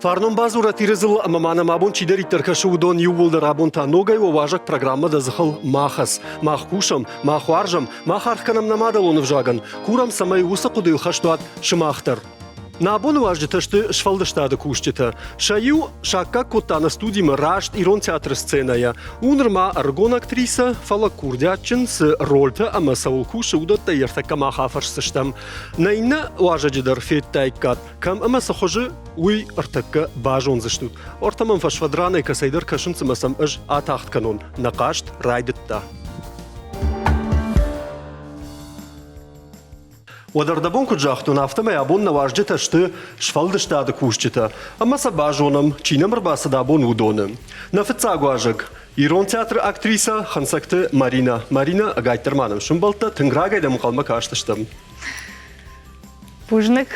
Фарнон бадзурӕт Иры дзыллы ӕмӕ ма нӕм абон чидӕриддӕр кӕсы, уыдон иууылдӕр абон та ногӕй уӕ уазӕг программӕ Дӕ дзыхыл ма хӕц. Мах кусӕм, мах уарзӕм, мах аргъ кӕнӕм нӕ мадӕлон ӕвзагӕн. Курӕм, цӕмӕй уыцы хъуыдыйыл хӕст уат сымах дӕр. Нӕ абоны уазджытӕ сты сфӕлдыстады кусджытӕ. Сӕ иу саккаг кодта нӕ студимӕ раст ирон театры сценӕйӕ. У нырма ӕрыгон актрисӕ, фӕлӕ курдиатджын цы рольтӕ ӕмӕ цӕуыл кусы, уыдӕттӕ ӕртӕккӕ мах афӕрсдзыстӕм. Нӕ иннӕ уазӕджы дӕр федтаиккат, кӕм ӕмӕ цы хуызы, уый ӕртӕккӕ базондзыстут. Ортӕ мӕм фӕсфӕд ранӕй кӕцӕйдӕр кӕсынц ӕмӕ сӕм ӕз атагъд кӕнон. Нӕ хъазт райдыдта. Уӕд ӕрдӕбон куыд загътон, афтӕмӕй абон нӕ уазджытӕ сты сфӕлдыстады кусджытӕ, ӕмӕ сӕ базонӕм, чи нӕм ӕрбацыд абон, уыдоны. Нӕ фыццаг уазӕг Ирон театры актрисӕ Хынцӕгты Маринӕ. Маринӕ, ӕгайтдӕр ма нӕм сымбӕлдтӕ, тынг рагӕй дӕм ӕнхъӕлмӕ кастыстӕм. Бузныг.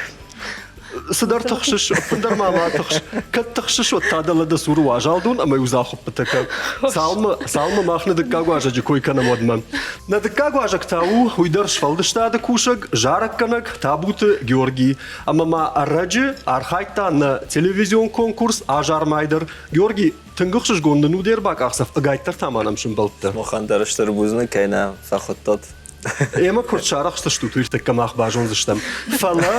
Цыдӕр тыхсыс, ӕппындӕр ма ма тыхс. Кӕд тыхсыс, уӕд та дӕлӕ дӕ цуры уазал дон ӕмӕ-иу дзы ахуыппытӕ кӕн. Цалынмӕ, цалынмӕ мах нӕ дыккаг уазӕджы кой кӕнӕм, уӕдмӕ. Нӕ дыккаг уазӕг та у уый дӕр сфӕлдыстады кусӕг, зарӕггӕнӕг Табуты Георгий. Ӕмӕ ма ӕрӕджы архайдта нӕ телевизион конкурс Азармай дӕр. Георгий, тынг ӕхсызгон нын у де рбакъахдзӕф, ӕгайтдӕр та ма нӕм сымбӕлдтӕ. Махӕн дӕр стыр бузныг, кӕй нӕ фӕхуыдтат. Ӕмӕ куыд сарӕхстыстут, уый ӕртӕккӕ мах базондзыстӕм. Фӕлӕ,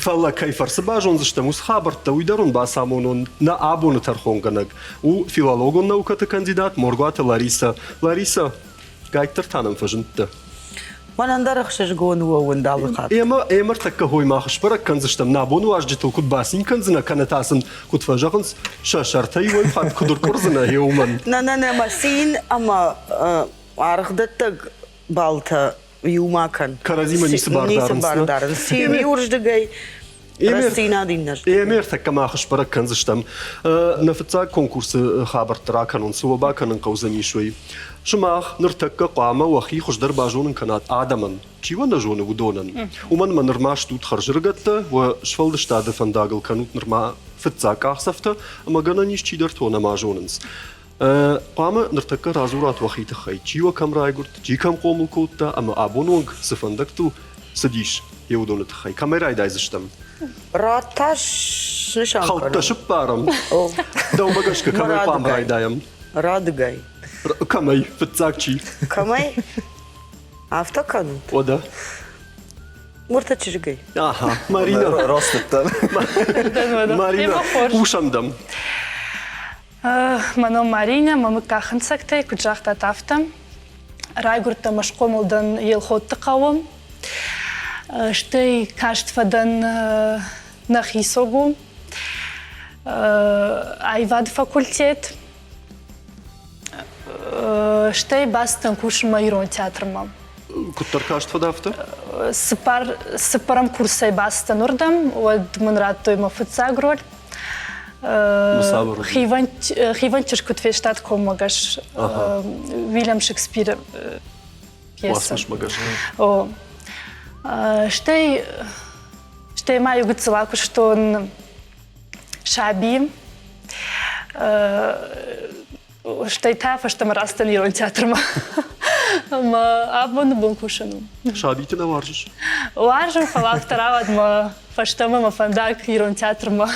фӕлӕ кӕй фӕрцы базондзыстӕм уыцы хабӕрттӕ, уый дӕр уын бацамонон нӕ абоны тӕрхонгӕнӕг. У филологон наукӕты кандидат Моргуаты Ларисӕ. Ларисӕ, гайддӕр та нӕм фӕзындтӕ. Мӕнӕн дӕр ӕхсызгон у уынд алы хатт. Ӕмӕ ӕмӕ ӕртӕккӕ хой мах сбӕрӕг кӕндзыстӕм, нӕ абоны уазджытыл куыд бацин кӕндзынӕ, кӕнӕ та сын куыд фӕзӕгъынц, сӕ сӕртӕ иуӕй хатт куыд ӕркъуырдзынӕ, гъе уымӕн. Нӕ, нӕ, нӕ, мӕ цин ӕмӕ аргъдӕттӕг балтӕ иумӕ кӕн. Кӕрӕдзимӕ ницы бар дарынц. Ницы бар дарынц. Цин иуырдыгӕй, рӕстдзинад иннӕрдыгӕй. Ӕмӕ ӕртӕккӕ мах сбӕрӕг кӕндзыстӕм. Нӕ фыццаг конкурсы хабӕртты ракӕнон, цы уӕ бакӕнын хъӕудзӕнис, уый. Сымах ныртӕккӕ хъуамӕ уӕхи хуыздӕр базонын кӕнат адӕмӕн, чи уӕ нӕ зоны, уыдонӕн. Уымӕн ӕмӕ нырма стут хӕрзрыгӕттӕ, уӕ сфӕлдыстады фӕндагыл кӕнут нырма фыццаг къахдзӕфтӕ, ӕмӕ гӕнӕн ис чидӕртӕ уӕ нӕма зонынц. Хъуамӕ ныртӕккӕ радзурат уӕхи тыххӕй, чи уӕ кӕм райгуырд, чи кӕм хъомыл кодта ӕмӕ абоны онг цы фӕндӕгтыл цыдис, йе уыдоны тыххӕй. Кӕмӕй райдайдзыстӕм? Рад та снысан Хӕлттӕ сыппарӕм. Дӕумӕ гӕсгӕ кӕмӕй хъуамӕ райдайӕм? Радыгай. Кӕмӕй? Фыццаг чи? Кӕмӕй? Афтӕ кӕнут? Уӕдӕ. Муртӕ чызгӕй. Аха, Марина. Растыдтӕн. Марина, хъусӕм дӕм. Мӕ ном Маринӕ, мӕ мыггаг Хынцӕгтӕй, куыд загътат, афтӕ. Райгуырдтӕн ӕмӕ схъомыл дӕн Елхотты хъӕуы. Стӕй каст фӕдӕн нӕхи Согу, аивады факультет. Стӕй бацыдтӕн кусынмӕ ирон театрмӕ. Куыддӕр каст фӕдӕ, афтӕ? Цыппар, цыппӕрӕм курсӕй бацыдтӕн уырдӕм, уӕд мын радтой мӕ фыццаг роль. Хивӕнд чызг куыд фестад коммӕгӕс Уильям Шекспиры пьесӕ. О. Стӕй, стӕй ма иу гыццыл акуыстон саби. Стӕй та фӕстӕмӕ рацыдтӕн ирон театрмӕ. Ӕмӕ абоны бон кусын у. Сабиты нӕ уарзыс? Уарзын, фӕлӕ афтӕ рауад мӕ фӕстӕмӕ мӕ фӕндаг ирон театрмӕ.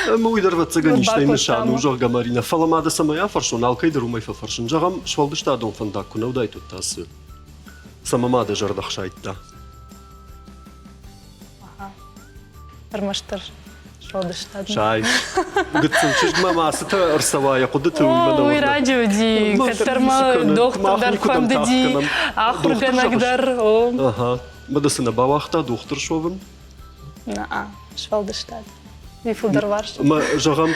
Ӕмӕ уый дӕр ӕвӕццӕгӕн истӕй нысан у, зӕгъгӕ, Маринӕ. Фӕлӕ ма дӕ цӕмӕй афӕрсон, алкӕй дӕр уымӕй фӕфӕрсын. Зӕгъӕм, сфӕлдыстадон фӕндаг куы нӕ уыдаид, уӕд та цы? Цӕмӕ ма дӕ зӕрдӕ хсайдта? Ӕрмӕстдӕр сфӕлдыстад. Сай. Гыццыл чызгмӕ ма цытӕ ӕрцӕуа йӕ хъуыдыты, уый мӕ нӕ Уый раджы уыди, кӕддӕр ма дохтыр дӕр фӕндыди, ахуыргӕнӕг дӕр. Ага. Мӕ дӕ цы нӕ бауагъта дохтыр суӕвын? Наа, сфӕлдыстад. Уый фылдӕр уарзт. Мӕ, зӕгъӕм,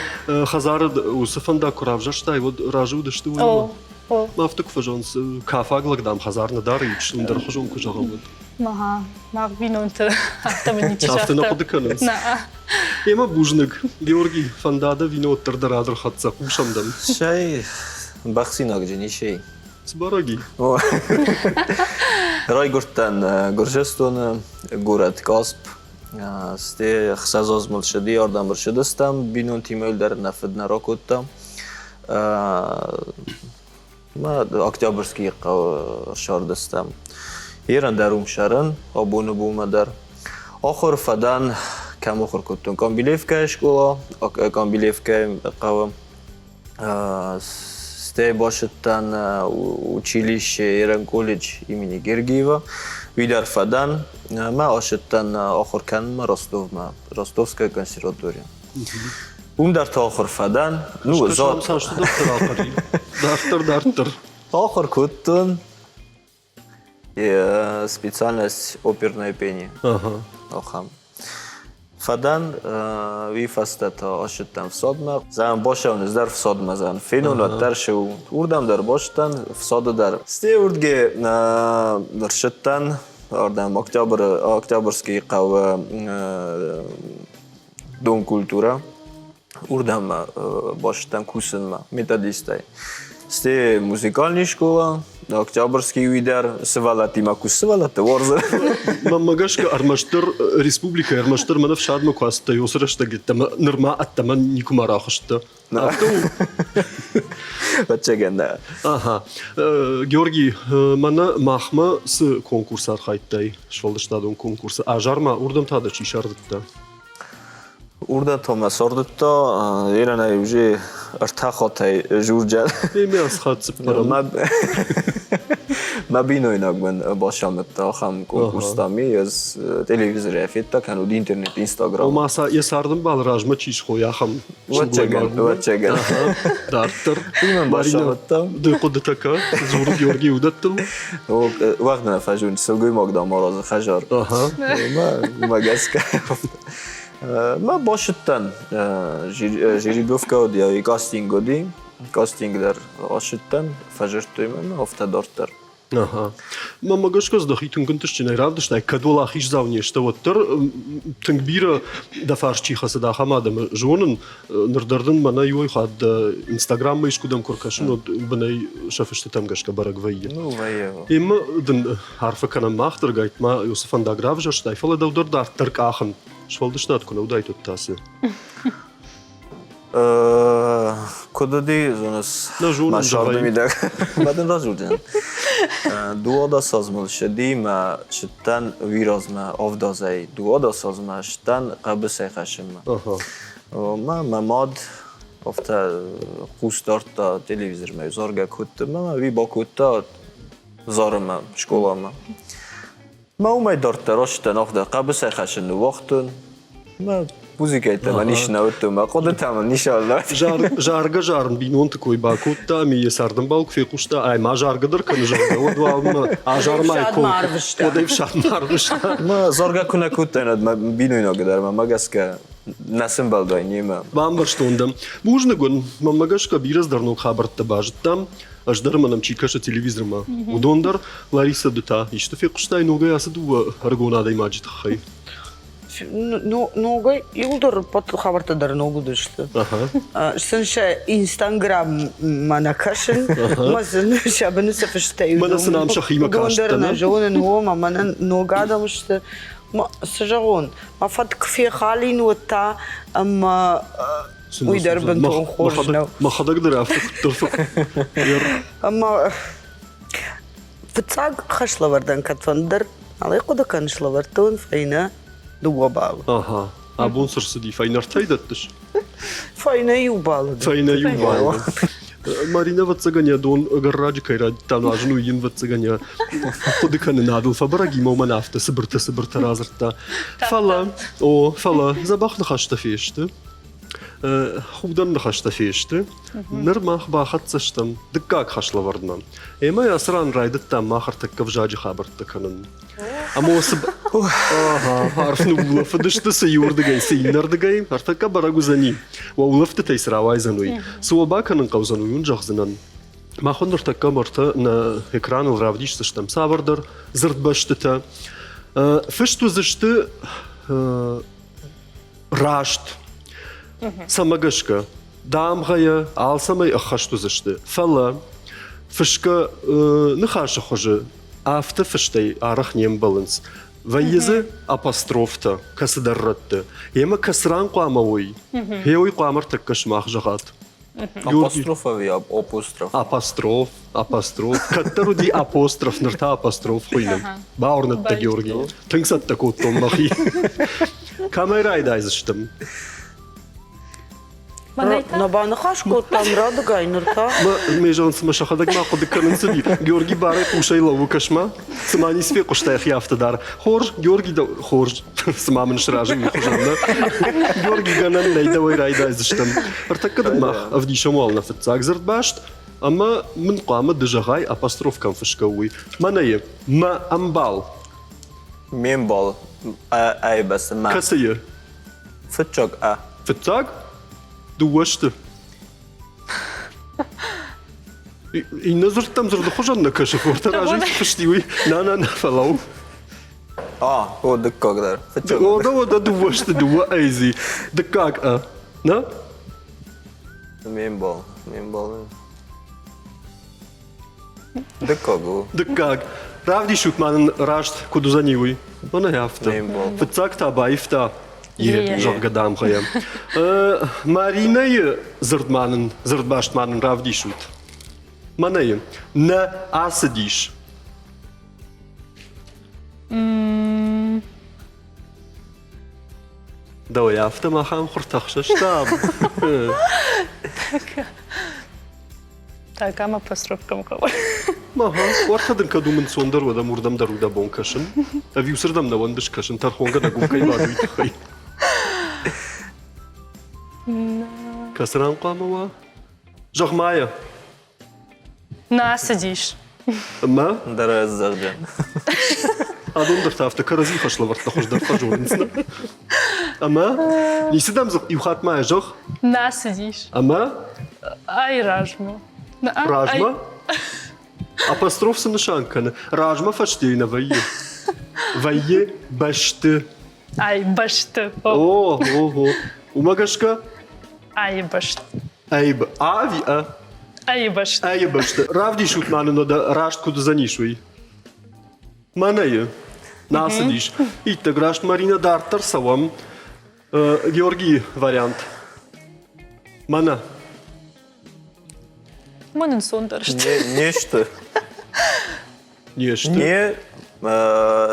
хӕдзары уыцы фӕндаг куы равзӕрстай, уӕд разы уыдысты уыимӕ? О. Афтӕ куы фӕзӕгъынц, кафаг лӕг, дам, хӕдзар нӕ дары, иу чысыл ӕндӕрхуызон куы зӕгъӕм, уӕд. Ага, мах бинонты афтӕмӕй ничи загъта. Афтӕ нӕ хъуыды кӕнынц. Ӕмӕ бузныг, Георгий, фӕнда дӕ вино уӕддӕр дӕ рад ӕрхӕццӕ, хъусӕм дӕм. Сӕй, бӕхсинагджын исей. Сбӕрӕг и. Райгуырдтӕн Гуырдзыстоны, горӕт Касп. Сте ӕхсӕз азмыл ссыди, ардӕм ӕрцыдыстӕм, бинонтимӕ дӕр нӕ фыд нӕ ракодта. Октябрьскийы хъӕуы ссардыстӕм. Ерын дӕр уым сӕрын, абоны бонмӕ дӕр. Ахуыр фӕдӕн. Кӕм ахуыр кодтон? Къамбилевкӕйы скъола, Къамбилевкӕйы хъӕуы. Стӕй бацыдтӕн училище Ерен колледж имени Гергиева. Уый дӕр фӕдӕн. Мӕ ацыдтӕн ахуыр кӕнынмӕ Ростовмӕ, Ростовская консерватория. Уым дӕр та ахуыр фӕдӕн. Ну, цасты дохтыр ахуыр Дарддӕр, дарддӕр. Ахуыр кодтон. Специальность оперное пение. Ахӕм. Фӕдӕн уый фӕстӕ та ацыдтӕн фсадмӕ. Зӕгъӕм, бацӕуын ӕз дӕр фсадмӕ, зӕгъӕм, фенон уӕддӕр цы у. Уырдӕм дӕр бацыдтӕн, фсады дӕр. Стӕй уырдгӕ рцыдтӕн ардӕм Октябры, Октябрьскийы хъӕуы Дом культурӕ. Уырдӕм бацыдтӕн кусынмӕ методистӕй. Стӕй музыкальный школа, Октябрьский уый дӕр сывӕллӕттимӕ кус сывӕллӕтты уарзы. Мӕнмӕ гӕсгӕ ӕрмӕстдӕр республикӕйы, ӕрмӕстдӕр мӕн ӕфсадмӕ куы ацыдтӕ, уыцы рӕстӕг йеддӕмӕ нырма ӕддӕмӕ никуыма рахызтӕ. Афтӕ у? Ӕвӕццӕгӕн, нӕ. Ага. Георгий, мӕнӕ махмӕ цы конкурс архайдтай, сфӕлдыстадон конкурсы, азар-ма, уырдӕм та дӕ чи сардыдта? Урдӕм та мӕ сардыдта, Ерӕнӕй уже ӕртӕ хаттӕй журджа. Ӕмӕ асхат цыппӕрӕм. Мӕ бинойнаг мын бацамыдта ахӕм конкурстӕм, ӕз телевизорӕй федта, кӕнӕ интернет, Инстаграм. Ома йӕ цардӕмбал размӕ чи схойы, ахӕм сылгоймаг у. Ӕвӕццӕгӕн. Дарддӕр. Марина, ды хъуыдытӕ кӕ, дзуры Георгий уыдӕттыл. Уӕгъд нӕ фӕзынд сылгоймаг дам аразы хӕдзар. Уымӕ гӕсгӕ. Мӕ бацыдтӕн жеребьевка уыди, кастинг уыди. Кастинг дӕр ацыдтӕн, фӕзырдтой мӕм, афтӕ дарддӕр. Ага. Мӕнмӕ гӕсгӕ дӕхи тынг ӕнтыстджынӕй равдыстай, кӕд уӕлахиздзау не сты, уӕддӕр тынг бирӕ дӕ фарс чи хӕцыд, ахӕм адӕмы зонын. Ныр дӕр дын мӕнӕ иуӕй хатт дӕ Инстаграммӕ искуыдӕм куы ркӕсын, уӕд бынӕй сӕ фыстытӕм гӕсгӕ бӕрӕг вӕййы. Ну, вӕййы. Эммӕ дын арфӕ кӕнӕм мах дӕр, гайтма уыцы фӕндаг равзӕрстай, фӕлӕ дӕу дӕр дарддӕр къахын. Сфӕлдыстад куы нӕ уыдаид, уӕд та цы? Куыд уыди, зоныс, мӕ сӕрды мидӕг. Мӕ дын радзурдзӕн. 12 азмыл ссыди мӕ цыдтӕн уиразмӕ авдазӕй 12 азмӕ сдӕн хъӕбысӕй хӕссынмӕ. Мӕ мӕ мад афтӕ хъус дардта телевизормӕ, заргӕ кодта мӕ уый бакодта зарынмӕ скъоламӕ. Мӕ уымӕй дарддӕр ацыдтӕн афтӕ хъӕбысӕй хӕцын ныууагътон. Мӕ музыкӕйы мӕ ницы нӕ уыдтон, мӕ хъуыдытӕ мын ницы Заргӕ-зарын бинонты кой бакодта, ӕмӕ йӕ цардӕмбал куы фехъуыста, ай ма заргӕ дӕр кӕны, зӕгъгӕ, уӕд уалынмӕ азармӕ уӕд ӕй фсадмӕ арвыста. Мӕ заргӕ куы нӕ кодтаин, уӕд мӕ бинойнаг дӕр мӕ гӕсгӕ нӕ сӕмбӕлдай немӕ. Бамбӕрстон дӕ. Бузныг уын. Мӕнмӕ гӕсгӕ бирӕ цыдӕр ног хабӕрттӕ базыдтам. Ӕз дӕр мӕнӕм чи кӕсы телевизормӕ, уыдон дӕр. Ларисӕ, ды та исты фехъуыстай ногӕй ацы дыууӕ ӕрыгон адӕймаджы тыххӕй? Ногӕй иуылдӕр хабӕрттӕ дӕр ног уыдысты. Сын сӕ Инстаграммӕ нӕ кӕсын, мӕ сын сӕ быны цы фыстӕй Мӕнӕ сын ам сӕхимӕ уыдон дӕр нӕ зонын, уомӕ мӕнӕн ног адӕм сты. Цы зӕгъон, мӕ фӕтк фехалин уӕд та ӕмӕ уый дӕр бынтон хорз нӕу. Мӕхӕдӕг дӕр афтӕ куыддӕр Ӕмӕ фыццаг хӕслӕвӕрдӕн кӕдфӕнддӕр налӕй хъуыды кӕныс лӕвӕрдтон фӕйнӕ дыууӕ баллы. Ага. Абон цы рцыди? Фӕйнӕртӕй дӕттыс? Фӕйнӕ иу баллы. Фӕйнӕ иу баллы. Марина, ӕвӕццӕгӕн, йӕ дон ӕгӕр раджы кӕй райдыдта нуазын, уый йын, ӕвӕццӕгӕн, йӕ хъуыды кӕнынадыл фӕбӕрӕг и, уымӕн афтӕ цыбыртӕ-цыбыртӕ радзырдта. Фӕлӕ, о, фӕлӕ дзӕбӕх ныхӕстӕ фесты. Худӕн ныхӕстӕ фесты. Ныр мах бахӕццӕ стӕм дыккаг хӕслӕвӕрдмӕ. Ӕмӕ ацы ран райдыдтам мах ӕртӕккӕ взаджы хабӕрттӕ кӕнын. Ӕмӕ уыцы арф ныуулӕфыдысты цы иуырдыгӕй, цы иннӕрдыгӕй. Ӕртӕккӕ бӕрӕг уыдзӕни, уӕ улӕфтытӕй цы рауайдзӕн, уый. Цы уӕ бакӕнын хъӕудзӕн, уый уын зӕгъдзынӕн. Мах уын ныртӕккӕ мӕртӕ нӕ экраныл равдисдзыстӕм цавӕрдӕр дзырдбӕстытӕ. Фыст уыдзысты раст. Цӕмӕ гӕсгӕ? Дамгъӕйӕ алцӕмӕй ӕххӕст уыдзысты, фӕлӕ фысгӕ ныхасы хуызы афтӕ фыстӕй арӕх не мбӕлынц. Вӕййы дзы апострофтӕ кӕцыдӕр рӕтты. Емӕ кӕцы ран хъуамӕ уой, гъе уый хъуамӕ ӕртӕккӕ сымах зӕгъат. Апостроф ӕви апостроф? Апостроф, апостроф. Кӕддӕр уыди апостроф, ныр та апостроф хуыйны. Бауырныдта Георгий. Тынг цӕттӕ кодтон мӕхи. Кӕмӕй райдайдзыстӕм? Нӕ баныхас кодтам радыгай ныр та. Ме зӕгъын, цыма сӕхӕдӕг ма хъуыды кӕнын цыди. Георги барӕй хъусӕй лӕууы, кӕс-ма. Цыма ницы фехъуыста йӕхи афтӕ дӕр. Хорз, Георги, дӕ хорз. Цыма мын сразы уый хуызӕн, нӕ? Георги, гӕнӕн нӕй, дӕуӕй райдайдзыстӕм. Ӕртӕккӕ дын мах ӕвдисӕм уал нӕ фыццаг дзырдбаст, ӕмӕ мын хъуамӕ ды зӕгъай, апостроф кӕм фысгӕ у, уый. Мӕнӕ мӕ ӕмбал. Ме мбал ӕй бӕсты мӕ. Кӕцыйы? Фыццаг ӕ. Фыццаг? Дыууӕ сты. Иннӕ дзырдтӕм дзырды хуызӕн нӕ кӕсы, фортӕ разӕй цы фысти, уый. На, на, на, фӕлӕуу. А, о, дыккаг дӕр. Фыццаг. О, да, о, да, дыууӕ сты, дыууӕ ӕйзи. Дыккаг ӕ. На? Ме мбал, ме мбал. Дыккаг у. Дыккаг. Равдисут ма нын раст куыд уыдзӕни, уый. Мӕнӕ афтӕ. Фыццаг та баивта е, зӕгъгӕ, дамгъӕйӕ. Маринӕйы дзырд ма нын, дзырдбаст ма нын равдисут. Мӕнӕйы. Нӕ ацыдис. Дӕуӕй афтӕ махӕн хуртӕ хсӕстам. Так, ам апострофкӕм хъӕуы. Ага, уӕртӕ дын кӕд уым ӕнцондӕр уӕд ӕм уырдӕм дӕр у дӕ бон кӕсын. Ӕви уыцырдӕм нӕ уӕндыс кӕсын, тӕрхонгӕнӕг уым кӕй бады, уый тыххӕй? Кӕцы ран хъуамӕ уа? Зӕгъ-ма йӕ. Нӕ ацыдис. Ӕмӕ? Дӕр ӕз зӕгъдзӕн. Адон дӕр та афтӕ кӕрӕдзи хӕслӕвӕрдтӕ хуыздӕр фӕзонынц, нӕ? Ӕмӕ? Ницы дӕм дзы иу хатт ма йӕ зӕгъ. Нӕ ацыдис. Ӕмӕ? Ай размӕ. Размӕ? Апостроф цы нысан кӕны? Размӕ фӕстейы нӕ вӕййы. Вӕййы бӕсты. Ай бӕсты. О, о, о. Уымӕ гӕсгӕ? Ай бӕсты. Ай ӕви ӕ? Ай бӕсты. Ай бӕсты. Равдисут ма нын уӕдӕ раст куыд уыдзӕнис, уый. Мӕнӕйы. Нӕ ацыдис. Иттӕг раст, Марина, дарддӕр цӕуӕм. Георгийы вариант. Мӕнӕ. Мӕн ӕнцондӕр сты. Не сты. Не сты. Не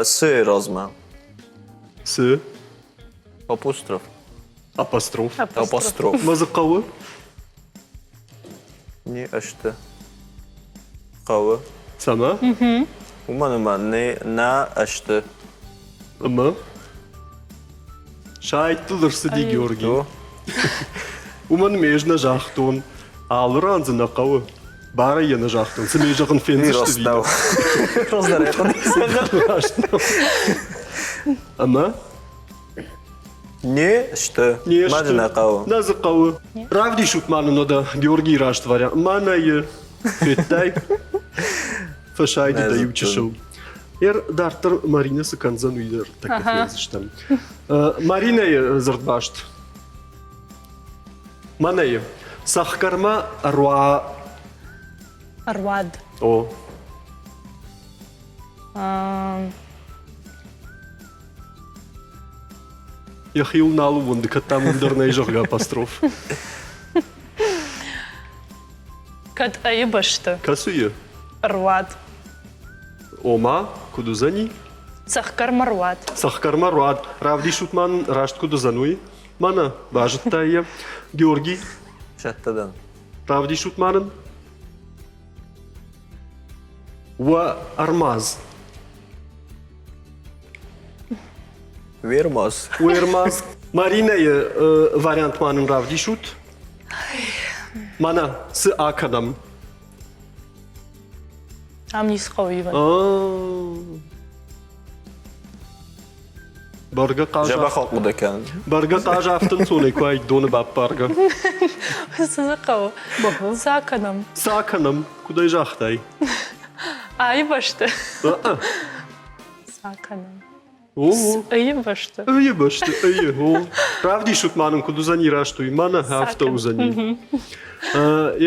цы размӕ. Цы? Апостроф. Апостроф. Апостроф. Мӕ дзы хъӕуы? Не сты. Хъӕуы. Цӕмӕ? Уымӕн ӕмӕ нӕ сты. Ӕмӕ? Сайттыл ӕрцыди Георги. Уымӕн ме ӕз нӕ загътон, алы ран дзы нӕ хъӕуы. Барӕй йӕ нӕ загътон, цы ме зӕгъын фендзысты видео. Раст нӕу. Ӕмӕ? Не сты. Не Мӕ дзы нӕ хъӕуы. Нӕ дзы хъӕуы. Равдисут ма нын уӕдӕ Георгийы раст вариант. Мӕнӕ йы федтай? Фӕсайды дӕ иу чысыл. Ер дарддӕр Маринӕ цы кӕндзӕн, уый дӕр тӕккӕ фендзыстӕм. Маринӕйы дзырдбаст. Мӕнӕйы. Цӕхгӕрмӕ ӕруа... Ӕруад. О. Йӕхиуыл нал ууӕнды, кӕд дам уым дӕр нӕй, зӕгъгӕ, апостроф. Кӕд ӕйы бӕсты? Кӕцыйы? Ӕруад. Ома, куыд уыдзӕни? Цӕхгӕрмӕ руад. Цӕхгӕрмӕ руад. Равдисут ма нын, раст куыд уыдзӕн, уый. Мӕнӕ, базыдтай йӕ. Георгий. Цӕттӕ дӕн. Равдисут ма нын. Уӕ ӕрмадз. Уермаз. Уермаз. Маринӕйы вариант ма нын равдисут. Мӕнӕ цы акӕнӕм? Ам ницы хъӕуы ивын. Бӕргӕ хъаз Дзӕбӕх ахъуыды кӕн. Бӕргӕ хъаз афтӕ ӕнцонӕй куы аид доны баппаргӕ. Цы дзы хъӕуы? Цы акӕнӕм? Цы акӕнӕм? Куыд ӕй загътай? Аивӕзты. Цы акӕнӕм? Ыйы бӕсты. Ыйы бӕсты, ыйы, о. Равдисут ма нын, куыд уыдзӕни раст уый. Мӕнӕ афтӕ уыдзӕни.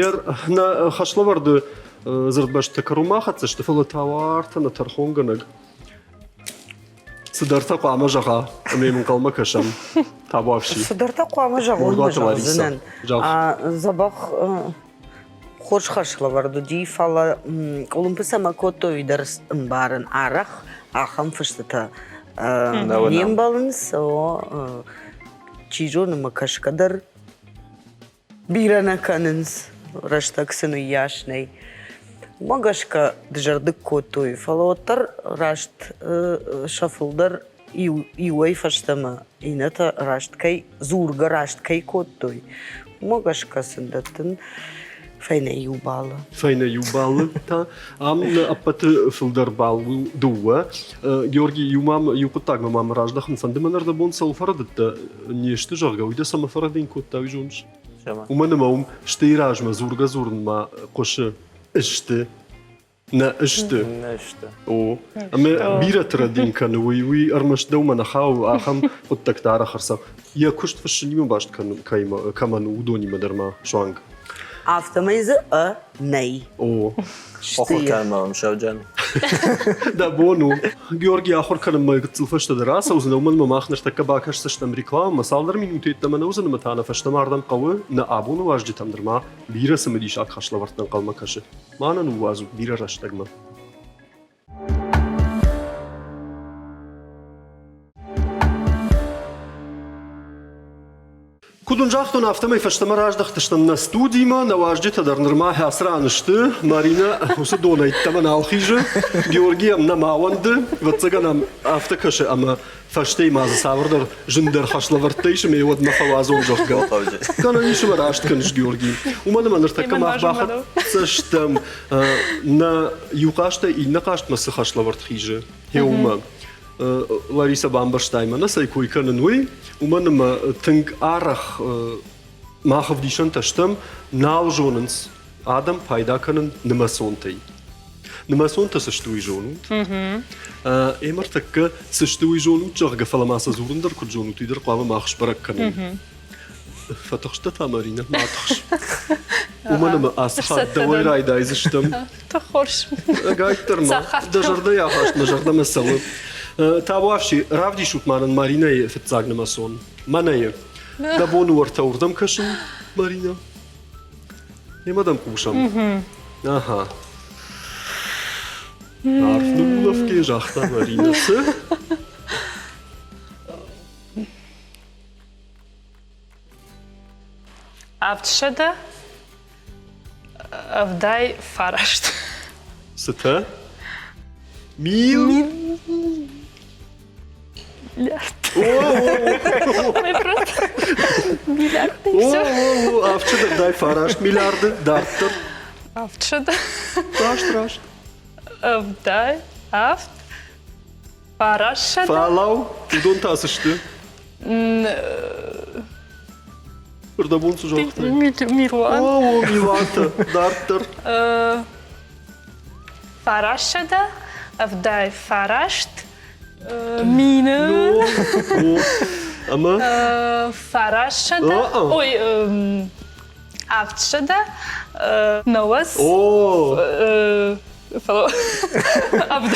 Ер нӕ хӕслӕвӕрды дзырдбӕстытӕ кӕронмӕ ахӕццӕ сты, фӕлӕ та уартӕ нӕ тӕрхонгӕнӕг цыдӕртӕ хъуамӕ зӕгъа, ӕмӕ йӕм ӕнхъӕлмӕ кӕсӕм. Табуафси. Цыдӕртӕ хъуамӕ зӕгъон, зӕгъдзынӕн. Дзӕбӕх хорз хӕслӕвӕрд уыди, фӕлӕ къуылымпы цӕмӕ кодтой, уый дӕр ӕмбарын. Арӕх ахӕм фыстытӕ. Не мбӕлынц, чи зоны, мӕ кӕсгӕ дӕр бирӕ нӕ кӕнынц, рӕстӕг сын уыйас нӕй. Уымӕ гӕсгӕ дызӕрдыг кодтой, фӕлӕ уӕддӕр раст сӕ фылдӕр иуӕй фӕстӕмӕ иннӕтӕ раст кӕй дзургӕ раст кӕй кодтой, уымӕ гӕсгӕ сын дӕттын фӕйнӕ иу баллы. Фӕйнӕ иу баллы та ам ӕппӕты фылдӕр балл у дыууӕ. Георгий, иу мӕм иу хъуыддагмӕ мӕм раздӕхын фӕнды, мӕн ӕрдӕбон цӕуыл фӕрӕдыдтӕ не сты, зӕгъгӕ, уый дӕ цӕмӕ фӕрӕдыйын кодта, уый зоныс? Уымӕн ӕмӕ уым стӕй размӕ дзургӕ-дзурынмӕ хъуысы сты. Нӕ сты. Нӕ сты. О, ӕмӕ бирӕты рӕдийын кӕны уый, уый ӕрмӕст дӕумӕ нӕ хауы, ахӕм хъуыддӕгтӕ арӕх ӕрцӕуы. Йӕ куыст фыссынимӕ баст кӕмӕн у, уыдонимӕ дӕр ма суанг. Афтӕмӕй дзы ӕ нӕй. О. Ахуыр кӕнынмӕ мӕм Сӕвджен. Дӕ бон у. Георгий ахуыр кӕнынмӕ гыццыл фӕстӕдӕр ацӕудзынӕ, уымӕн ӕмӕ мах ныртӕккӕ бакӕсдзыстӕм рекламӕмӕ. Цалдӕр минуты йеддӕмӕ нӕ уыдзӕн ӕмӕ та нӕ фӕстӕмӕ ардӕм хъӕуы нӕ абоны уазджытӕм нырма бирӕ цымыдисаг хӕслӕвӕрдтӕ ӕнхъӕлмӕ кӕсы. Ма нӕ ныууадзут бирӕ рӕстӕгмӕ. Куыд уын загътон, афтӕмӕй фӕстӕмӕ раздӕхтыстӕм нӕ студимӕ. Нӕ уазджытӕ дӕр нырма хӕцы ран сты. Маринӕ уыцы донӕй ӕддӕмӕ нал хизы. Георгий ӕм нӕма уӕнды. Ӕвӕццӕгӕн ӕм афтӕ кӕсы, ӕмӕ фӕстейы ма дзы цавӕрдӕр зындӕр хӕслӕвӕрдтӕ ис ӕмӕ уӕдмӕ фӕуадзон, зӕгъгӕ. Гӕнӕн ис ӕмӕ раст кӕныс, Георгий. Уымӕн ӕмӕ ныртӕккӕ мах бахӕццӕ стӕм, нӕ иу хъазтӕй иннӕ хъазтмӕ цы хӕслӕвӕрд хизы, уымӕ. Лариса бамбӕрстай мӕнӕ цӕй кой кӕнын, уый, уымӕн ӕмӕ тынг арӕх мах ӕвдисӕнтӕ стӕм, нал зонынц адӕм пайда кӕнын нымӕцонтӕй. Нымӕцонтӕ цы сты, уый зонут? Ӕмӕ ӕртӕккӕ цы сты, уый зонут, зӕгъгӕ, фӕлӕ ма сӕ дзурын дӕр куыд зонут, уый дӕр хъуамӕ мах сбӕрӕг кӕнӕм. Фӕтыхстӕ та, Маринӕ, ма тыхс. Уымӕн ӕмӕ ацы хатт дӕуӕй райдайдзыстӕм. Хорз. Ӕгайтдӕр ма дӕ зӕрдӕйы ахаст мӕ зӕрдӕмӕ цӕуы. Табуафси, равдисут ма нын Маринӕйы фыццаг нымӕцон. Мӕнӕйы. Дӕ бон у ӕртӕ уырдӕм кӕсын, Маринӕ? Немӕ дӕм хъусӕм. Аха. Арф ныуулӕфгӕ загъта Маринӕ. Цы? 779. Цытӕ? Мил? Миллиард. Мы просто миллиард и все. 779 миллиарды дарддӕр. Авдсӕдӕ. Раст, раст. Ӕвдай, авд, фарастсӕдӕ. Фӕлӕу, уыдон та цы сты? Рдӕбон цы загътай? Милуан. О, милуантӕ. Дарддӕр. 979 мины. Ӕмӕ? 900. Ой, 700. 90. О! Авд.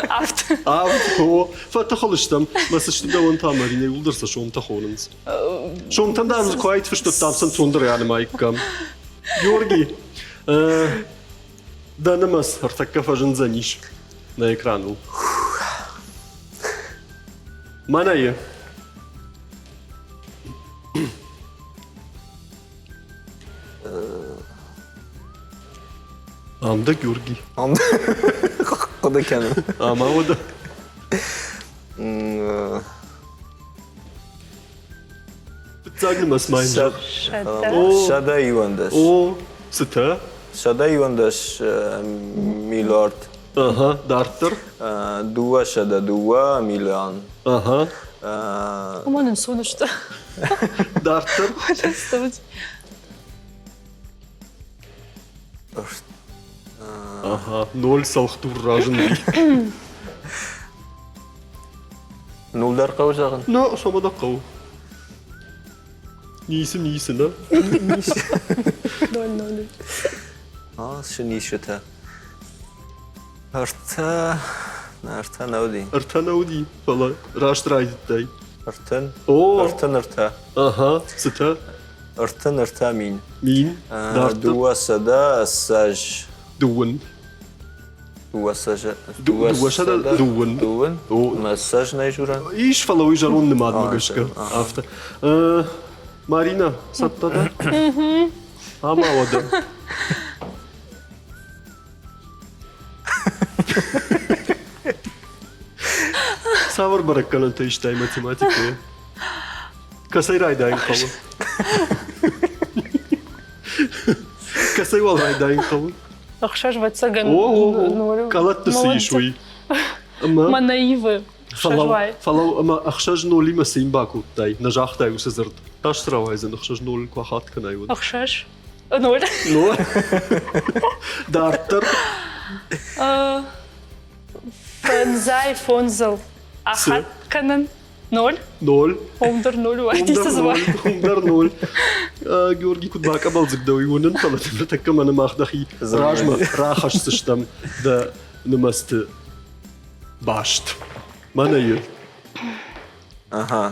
Авд. Авд, о. Фӕтыхыл стӕм. Мӕ цӕсты дӕуӕн та, Маринӕ, иууылдӕр сӕ сомтӕ хонынц. Сомтӕн дам дзы куы айт фыстӕттам сӕ ӕнцондӕр анымаиккам. Георги, дӕ нымӕц ӕртӕккӕ фӕзындзӕнис нӕ экраныл. Мӕнӕйы. Ам дӕ, Георгий? Ам хъуыды кӕнын. Ӕмӕ уӕдӕ? Фыццаг нымӕц ма йын зӕгъ. 111. О, цытӕ? 111 миллиард. Ага, дарддӕр? 202 миллион. Ага. Уымӕн ӕнцон сты. Дарддӕр? Ага, ноль цӕлхдур разынди. Нул дӕр хъӕуы зӕгъын? Нӕ, цӕмӕ дӕ хъӕуы? Ницы, ницы, нӕ? Ноль, ноль. А, цы нисытӕ? Ӕртӕ, ӕртӕ нӕ уыди. Ӕртӕ нӕ уыди, фӕлӕ раст райдыдтай. Ӕртын? О! Ӕртын ӕртӕ. Ага, цытӕ? 33 мин. Мин? Дарддӕр? 220. Дыууын. 200 дыууын. Дыууын? Мӕ ссӕдз нӕй журӕн? Ис, фӕлӕ уый зӕронд нымадмӕ гӕсгӕ. Афтӕ. Марина, цӕттӕ дӕ? Ӕмӕ уӕдӕ. Цавӕр бӕрӕггӕнӕнтӕ истай математикӕйы? Кӕцӕй райдайын хъӕуы? Кӕцӕй уал райдайын хъӕуы? Ӕхсӕз ӕвӕццӕгӕн. О, къӕлӕтты цы ис уый? Ӕмӕ Мӕнӕ ивы. Фӕлӕу ӕмӕ ӕхсӕз нолимӕ цы бакодтай? Нӕ загътай уыцы дзырд. Тас цы рауайдзӕн ӕхсӕз нол куы ахатт кӕнай, уӕд? Ӕхсӕз. Ноль. Ноль. Дарддӕр. Фӕндзай фондзыл ахатт кӕнын. Ноль? Ноль. Уым дӕр ноль уа. Уым дӕр ноль. Георгий куыд бакъӕбӕлдзыг дӕ, уый уынын, фӕлӕ ныртӕккӕ мӕнӕ мах дӕхи размӕ рахӕсдзыстӕм дӕ нымӕцты баст. Мӕнӕ и. Ага.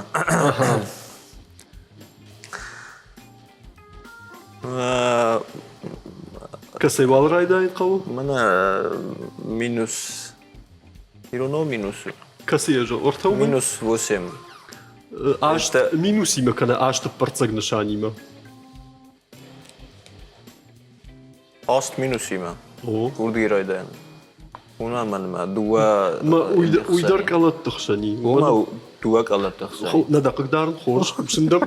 Кӕцӕй уал райдайын хъӕуы? Мӕнӕ минус Иронау минус. Кӕцы йӕ ортӕ Минус восемь. Аст минусимӕ кӕнӕ аст ӕппӕрццӕг нысанимӕ? Аст минусимӕ. О. Уырдыги райдайӕн. Уымӕ мӕнмӕ дыууӕ. Уый дӕр къӕлӕтты хсӕн и. Уымӕ дыууӕ къӕлӕтты хсӕн. Нӕ дӕ хъыгдарын хорз, хъусын дӕм.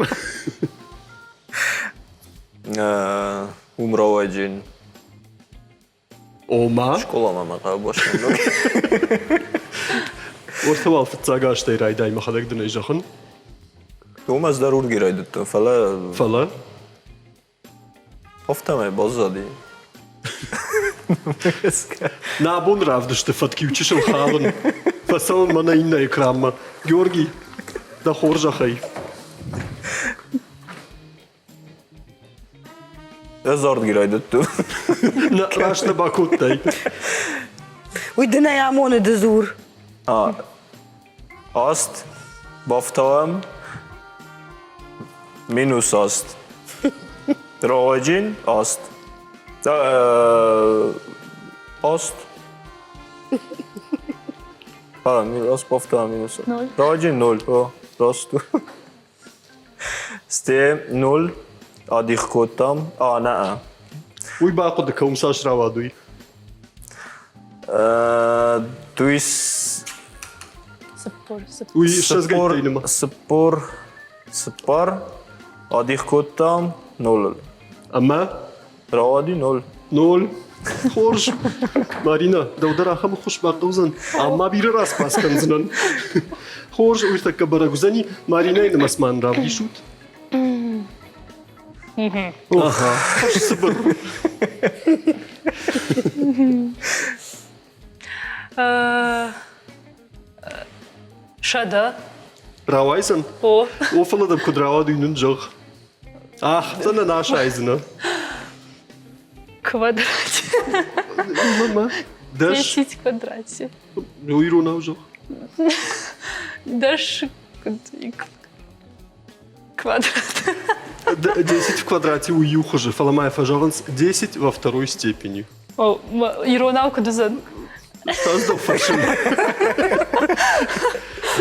Уым рауайджын. Ома? Скъоламӕ мӕ хъӕуы босмӕ. Уӕртӕ уал фыццаг азтӕй райдай, мӕхӕдӕг дын ӕй зӕгъын. Уым ӕз дӕр уырдыгӕй райдыдтон, фӕлӕ... Фӕлӕ? Афтӕмӕй баззади. Нӕ абон равдысты фӕтк иу чысыл халын. Фӕцӕуын мӕнӕ иннӕ экранмӕ. Георгий, дӕ хорзӕхӕй. Ӕз ардги райдыдтон. Нӕ, раст нӕ бакодтай. Уый дын ӕй амоны ды дзур. Аст бафтауӕм минус аст. Рауаджин аст. Аст. А, аст бафтауӕм минус. Рауаджин ноль. О, раст. Сте ноль адих кодтам. А, нӕ. Уый бахъуыды кӕуым цас рауад уый? Дуис Уый ссӕдзгӕйттӕй ныма. Цыппор цыппар адих кодтам нолыл. Ӕмӕ? Рауади ноль. Ноль. Хорз. Марина, дӕу дӕр ахӕм ӕххуыс бахъӕудзӕн. Ам ма бирӕ распас кӕндзынӕн. Хорз, уый тӕккӕ бӕрӕг уыдзӕни. Маринӕйы нымӕц ма равдисут. Ага, цыбыр. Сӕдӕ. Рауайдзӕн? О. О, фӕлӕ дӕм куыд рауад, уый нын зӕгъ. Ах, цӕнӕ нӕ асайдзынӕ. Квадрате. Мама. Дӕс. Десять квадрате. Ну, иронау зӕгъ. Дӕс квадрат. Десять в квадрате у иу хуызы, фӕлӕ ма фӕзӕгъынц десять во второй степени. О, иронау куыд уыдзӕн? Стас дӕу фӕрсын.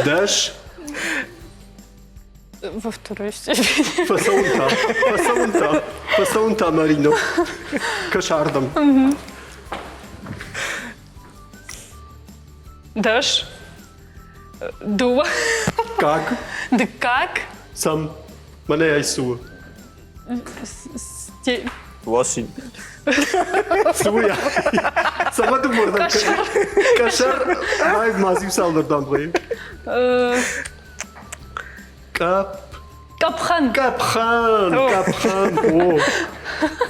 Дӕс. Во второй степени. Фӕцӕуын та, фӕцӕуын та, фӕцӕуын та, Марина. Кӕс ардӕм. Дӕс. Дыууӕ. Как? Дыккаг. Сам. Мӕнӕ ай цы у? Уасин. Цы у я? Цӕмӕ дымордӕм? Къӕсӕр. Май ма иу цалдӕр дамгъӕйы. Къӕп. Къӕпхӕн. Къӕпхӕн, къӕпхӕн. О.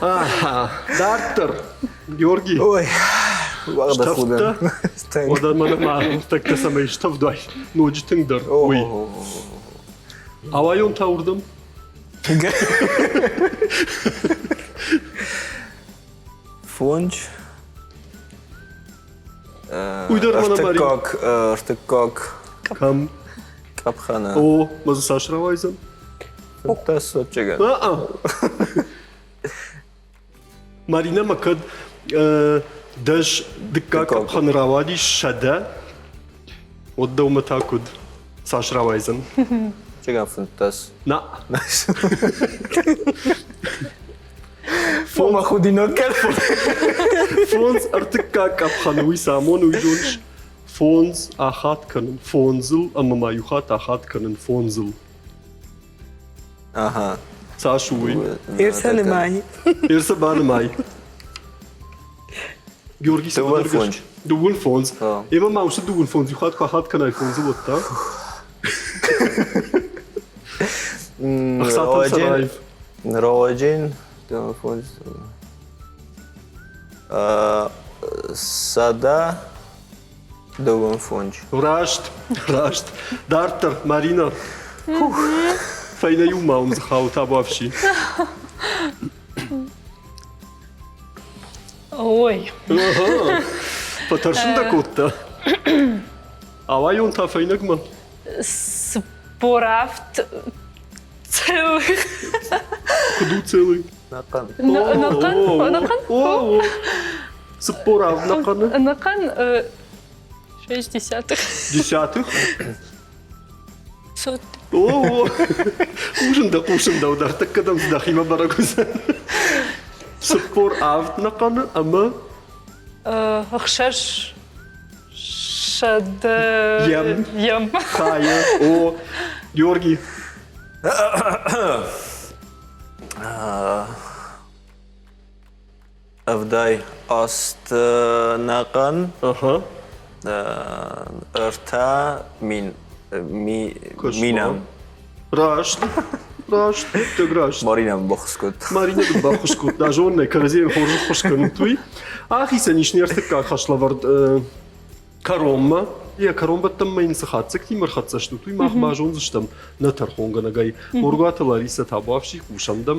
Аха. Дарддӕр. Георгий. Ой. Стӕвдтӕ. Уӕдӕ мӕнӕ ма тӕккӕ цӕмӕй стӕвдуай. Ноджы тынгдӕр. Уый. Ауайон та уырдӕм. Фондз. Уый дӕр мӕнӕ Ӕртыккаг, ӕртыккаг. Кӕм? Къӕпхӕны. О, мӕ дзы цас рауайдзӕн? Фынддӕс сотчегӕн. А-а. Маринӕ ма кӕд дӕс дыккаг къӕпхӕны рауадис 100, уӕд дӕумӕ та куыд? Цас рауайдзӕн? Чегӕн 15. На. Фома худинаг кӕн. Фондз ӕртыккаг къӕпхӕны уый цы амоны, уый зоныс? Фондз ахатт кӕнын фондзыл ӕмӕ ма иу хатт ахатт кӕнын фондзыл. Ага. Цас у уый? Ерсӕ нымай. Ерсӕ банымай. Георгий Дыууын фондз. Дыууын фондз. Ӕмӕ ма уыцы дыууын фондз иу хатт куы ахатт кӕнай фондзыл, уӕд та? Ӕхцатӕм сӕ Рауаджен, дыууын фондз. 125. Раст, раст. Дарддӕр, Марина. Фӕйнӕ иу ма уым дзыхау табуафси. Ой. Фӕтӕрсын дӕ кодта. Ауайон та фӕйнӕгмӕ. 47 целых. Куыд у целый? Нӕхъӕн. Нӕхъӕн? Нӕхъӕн? 47 нӕхъӕны? Нӕхъӕн шесть десятых. Десятых? Сот. О, хъусын дӕ, хъусын дӕу дӕр, тӕккӕ дӕм дӕхимӕ бӕрӕг уыдзӕн. 47 нӕхъӕны ӕмӕ Ӕхсӕз сӕдӕ Ем. Ем. Хайы. О, Георгий. 78 нӕхъӕн 3 000 минӕм. Раст, раст, иттӕг раст. Маринӕ баххуыс кодта. Маринӕ дын баххуыс кодта, зоннӕ, кӕрӕдзийӕн хорз ӕххуыс кӕнут, уый. Ахицӕн ис не ртыккаг хӕслӕвӕрд кӕронмӕ. Йӕ кӕронбӕттӕнмӕ йын цы хатдзӕгтимӕ ӕрхӕццӕ стут, уый мах базондзыстӕм нӕ тӕрхонгӕнӕгӕй. Моргуаты Ларисӕ табуафси, хъусӕм дӕм.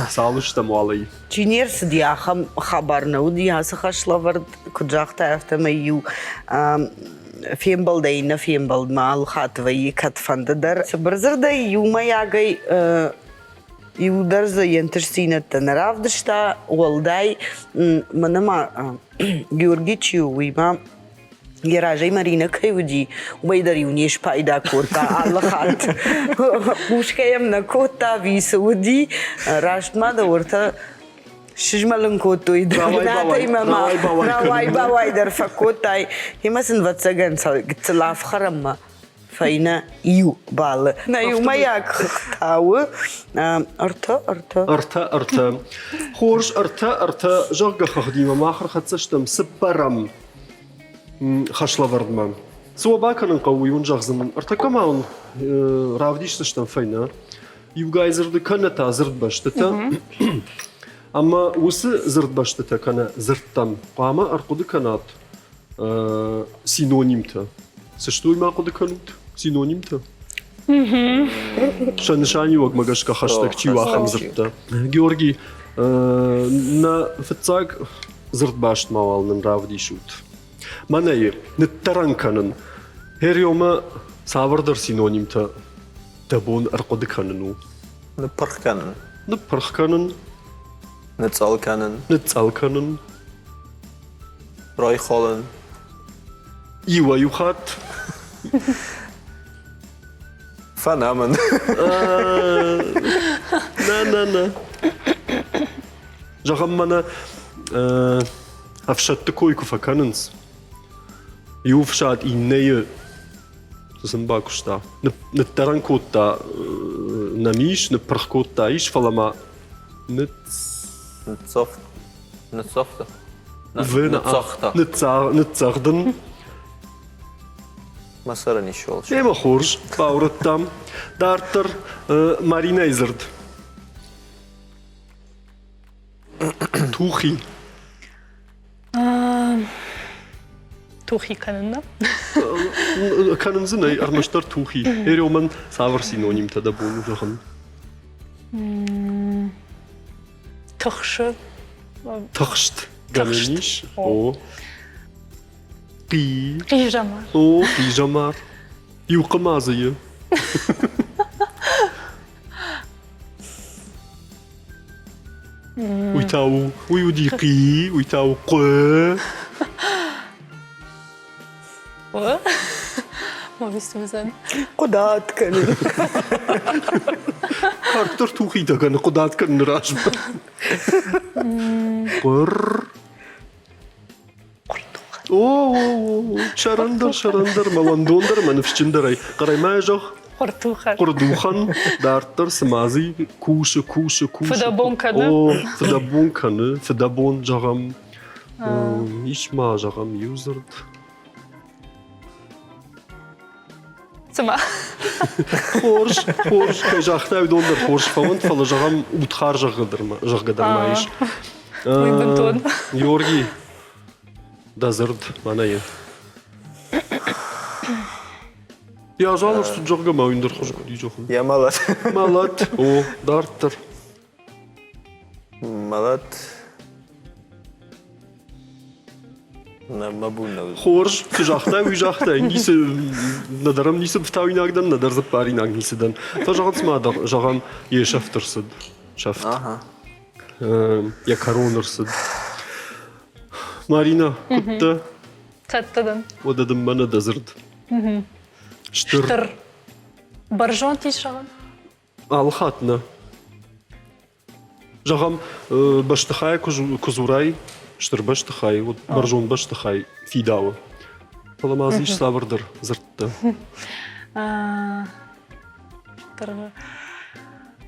Цал стӕм уалӕй? Чи не рцыди, ахӕм хабар нӕ уыди ацы хӕслӕвӕрд, куыд загътай, афтӕмӕй-иу фембӕлдӕй иннӕ фембӕлдмӕ алы хатт вӕййы кӕдфӕнды дӕр. Цыбыр дзырдӕй, иумӕйагӕй иу дӕр дзы йе нтыстдзинӕдтӕ нӕ равдыста, уӕлдай мӕнӕ ма Георги чи у, уый ма йӕ разӕй Маринӕ кӕй уыди, уымӕй дӕр-иу не спайда кодта алы хатт. Хъусгӕ йӕм нӕ кодта, ӕви цы уыди, раст ма дӕ уӕртӕ сызмӕлын кодтой бынатӕй мӕ ма рауай-бауай дӕр фӕкодтай. Ӕмӕ сын, ӕвӕццӕгӕн, гыццыл ӕфхӕрӕнмӕ фӕйнӕ иу баллы. Нӕ иумӕйаг хыгъд у ӕртӕ, ӕртӕ. Ӕртӕ, ӕртӕ. Хорз, ӕртӕ, ӕртӕ, зӕгъгӕ, хыгъдимӕ мах ӕрхӕццӕ стӕм цыппӕрӕм хӕслӕвӕрдмӕ. Цы уӕ бакӕнын хъӕуы, уый уын зӕгъдзынӕн. Ӕртӕккӕ ма уын равдисдзыстӕм фӕйнӕ иугай дзырды кӕнӕ та дзырдбӕстытӕ. Ӕмӕ уыцы дзырдбӕстытӕ кӕнӕ дзырдтӕм хъуамӕ ӕрхъуыды кӕнат синонимтӕ. Цы сты, уый ма хъуыды кӕнут? Синонимтӕ? Сӕ нысаниуӕгмӕ гӕсгӕ хӕстӕг чи у, ахӕм дзырдтӕ. Георгий, нӕ фыццаг дзырдбаст мауал нын равдисут. Мӕнӕ ныддӕрӕн кӕнын. Хериомӕ цавӕрдӕр синонимтӕ дӕ бон ӕрхъуыды кӕнын у? Ныппырх кӕнын. Ныппырх кӕнын. Ныцъцъӕл кӕнын. Ныцъцъӕл кӕнын. Райхалын. Иуӕй-иу хатт. Фӕнӕмын. Нӕ, нӕ, нӕ. Зӕгъӕм, мӕнӕ ӕфсӕдты кой куы фӕкӕнынц, иу фсад иннӕйы цы сын бакуыста, ныддӕрӕн кодта нӕм ис, ныппырх кодта ис, фӕлӕ ма Ныццавта. Ныццагъта. Ныццагъдын. Мӕ сӕрӕн исуал. Ӕмӕ хорз, баурӕдтам. Дарддӕр Маринӕйы дзырд. Тухи. Тухи кӕнын нӕ? Кӕнын дзы нӕй, ӕрмӕстдӕр тухи. Ереумӕн цавӕр синонимтӕ дӕ бон у зӕгъын? Тыхсы. Тыхст. Гӕнӕн ис? О. Хъи. Хъизӕмар. О, хъизӕмар. Иу хъыма дзы и. Уый та та у, уый уыди хъи, уый та у хъы. Хъуыдат кӕны. Карддӕр тухитӕ кӕны хъуыдат кӕныны размӕ. Хъуыр. О, о, о, сӕрӕндӕр, сӕрӕндӕр, мӕ уӕндондӕр, мӕ ныфсджындӕрӕй. Хъӕрӕй ма зӕгъ. Хъуырдухӕн. Хъуырдухӕн. Дарддӕр цыма дзы кусы, кусы, кусы. Фыдӕбон кӕны. О, фыдӕбон кӕны, фыдӕбон, зӕгъӕм. Ис ма, зӕгъӕм, иу дзырд. Цыма. Хорз, хорз, кӕй загътай, уыдон дӕр хорз фӕуӕнт, фӕлӕ зӕгъӕм, удхар зӕгъгӕ дӕр ма, зӕгъгӕ дӕр ма ис. Уый бынтон. Георгий, дӕ дзырд мӕнӕ и. Йӕ азал ӕрцыд, зӕгъгӕ ма уый ӕндӕр хуызы куыд и зӕгъын. Йӕ мӕлӕт. Мӕлӕт, о, дарддӕр. Мӕлӕт. Нӕ, мӕ бон нӕ уыд. Хорз, цы загътай, уый загътай. Ницы, нӕдӕр ӕм ницы фтауинаг дӕн, нӕдӕр дзы ппаринаг ницы дӕн. Фӕзӕгъынц ма дӕр, зӕгъӕм, йе сӕфт ӕрцыд. Сӕфт. Ага. Йӕ кӕрон ӕрцыд. Марина, куыд дӕ? Цӕттӕ дӕн. Уӕдӕ дын мӕнӕ дӕ дзырд. Стыр. Стыр. Бӕрзонд ис зӕгъӕн? Алы хатт нӕ. Зӕгъӕм, бӕстыхайӕ куы дзурай, стыр бӕстыхай, уӕд бӕрзонд бӕстыхай фидауы. Фӕлӕ ма дзы ис цавӕрдӕр дзырдтӕ.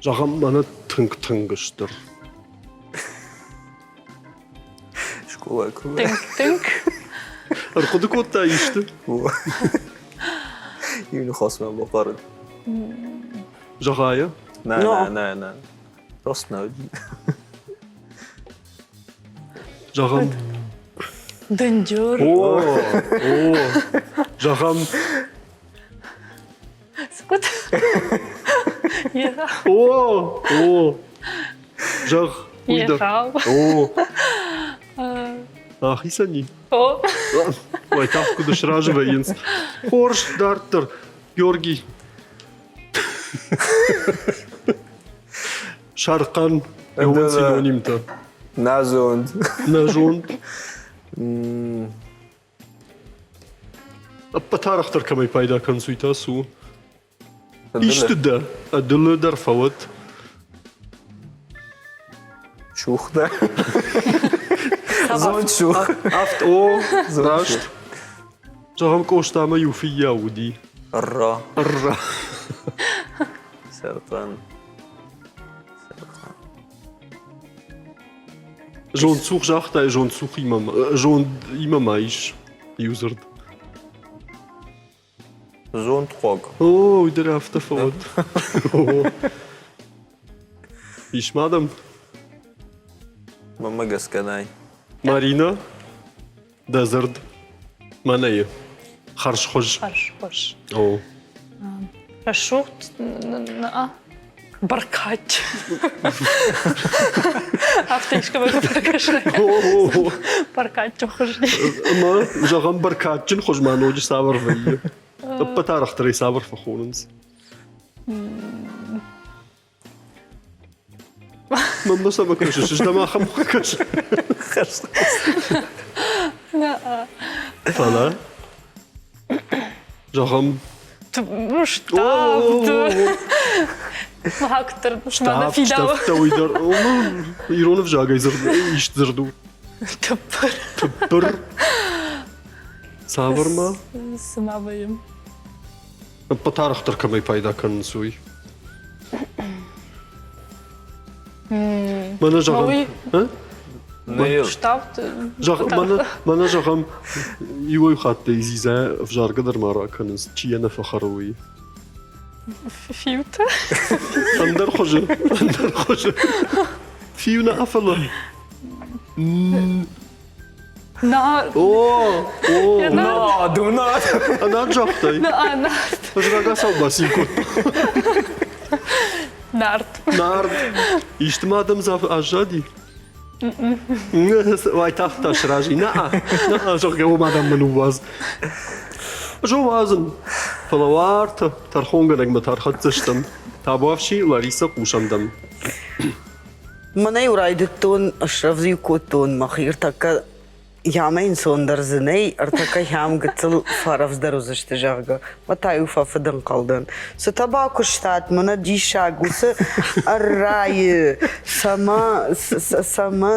Зӕгъӕм, мӕнӕ тынг-тынг стыр. Скъола куы. Тынг-тынг. Ӕрхъуыды кодта исты? Иу ныхасмӕ бахъарыд. Зӕгъайы? Нӕ, нӕ, нӕ, нӕ. Раст нӕ уыди. Зӕгъӕм. Дынджыр. О, о, зӕгъӕм. Цы куыд? Егъау. О, о, зӕгъ, уый дӕр. Егъау. О. Ахицӕн и? О. Уайтагъд куыд сразы вӕййынц. Хорз, дарддӕр. Георгий. Сӕрхъӕн, иууыл синонимтӕ. Нӕ зонд. Нӕ зонд. Ӕппӕт арӕхдӕр кӕмӕй пайда кӕнынц, уый та цы у? Исты дӕ, ӕдылы дӕр фӕуӕд. Чух дӕ. Зонд чух. Афт, о, раст. Зӕгъӕм, Къостамӕ иу фыййау уыди. Ӕрра. Ӕрра. Сӕрхъӕн. Сӕрхъӕн. Зондцух загътай, зондцухимӕ зондимӕ ма ис иу дзырд. Зондхъуаг. О, уый дӕр афтӕ фӕуӕд. Ис ма дӕм? Мӕнмӕ гӕсгӕ нӕй. Марина, Дӕ дзырд мӕнӕ и. Хӕрзхуыз. Хӕрзхуыз. О. Рӕсугъд бӕркад. Афтӕ искӕмӕ куы фӕкӕсай. Бӕркадджын хуыз. Ӕмӕ, зӕгъӕм, бӕркадджын хуыз ма ноджы цавӕр вӕййы? Ӕппӕт арӕхдӕр ӕй цавӕр фӕхонынц? Мӕнмӕ цӕмӕ кӕсыс? Ӕз дӕм ахӕм кӕсын. Фӕлӕ, зӕгъӕм, Ставд. Махактыр фидауы. Ставдтӕ уый дӕр ирон ӕвзагӕй дзырд ист дзырд у. Тыппыр. Тыппыр. Цавӕр ма? Цы ма вӕййы? Ӕппӕт арӕхдӕр кӕмӕй пайда кӕнынц, уый. Мӕнӕ зӕгъӕм, мӕнӕ зӕгъӕм, иуӕй хаттӕй дзидза ӕвзаргӕ дӕр ма ракӕнынц, чи йӕ нӕ фӕхӕры, уый. Фиутӕ? Ӕндӕр хуызы, ӕндӕр хуызы. Фиу нӕ, фӕлӕ На. О, о, Над, над. Над загътай? Нард. Ӕз рагацау бацин кодтон. Нард. Нард. Исты ма дӕм аззади? Уайтагъд та сразы. Нӕ, нӕ, зӕгъгӕ, уым адӕм мӕ ныууадз. Ӕз уадзын. Фӕлӕ уартӕ тӕрхонгӕнӕгмӕ та ӕрхӕццӕ стӕм. Табуафси, Ларисӕ, хъусӕм дӕм. Мӕнӕ-иу райдыдтон, срӕвдз-иу кодтон мӕхи ӕртӕккӕ Ямӕ ӕнцондӕр дзы нӕй, ӕртӕккӕ хӕм гыццыл фӕрӕвдздӕр уыдзысты, зӕгъгӕ. Мӕ та-иу фӕфыдӕнхъӕл дӕн. Цытӕ бакуыстат, мӕнӕ диссаг, уыцы ӕррайы цӕмӕ, цӕмӕ,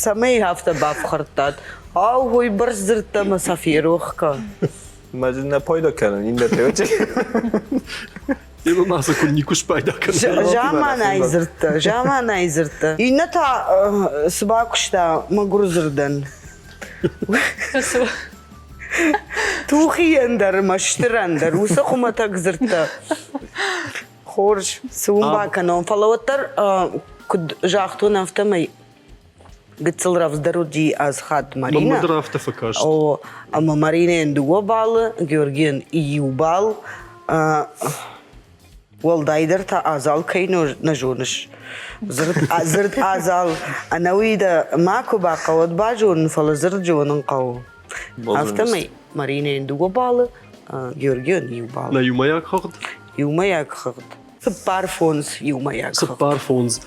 цӕмӕй афтӕ бафхӕрдтат? Ау, уыйбӕрц дзырдтӕ мӕ сӕ ферох кӕн. Мӕ нӕ пайда кӕнын иннӕтӕ. Ема ма сӕ куы никуы спайда кӕнын. Заманайы дзырдтӕ, заманайы дзырдтӕ. Иннӕ та цы бакуыста мӕгуыр дзырдӕн? Тухийӕн дӕр ӕмӕ стырӕн дӕр уыцы хуымӕтӕг дзырдтӕ. Хорз, цы уын бакӕнон, фӕлӕ уӕддӕр, куыд загътон, афтӕмӕй гыццыл рӕвдздӕр уыди азхатт Маринӕ. Мӕнмӕ дӕр афтӕ фӕкаст. О, ӕмӕ Маринӕйӕн дыууӕ баллы, Георгийӕн иу балл. Уӕлдайдӕр та адзал кӕй нӕ зоныс. Дзырд, дзырд адзал ӕнӕуи дӕ макуы бахъӕуӕд базонын, фӕлӕ дзырд зонын хъӕуы. Афтӕмӕй Маринӕйӕн дыууӕ баллы, Георгийӕн иу балл. Нӕ иумӕйаг хыгъд? Иумӕйаг хыгъд. 4-5 иумӕйаг хыгъд. 4-5.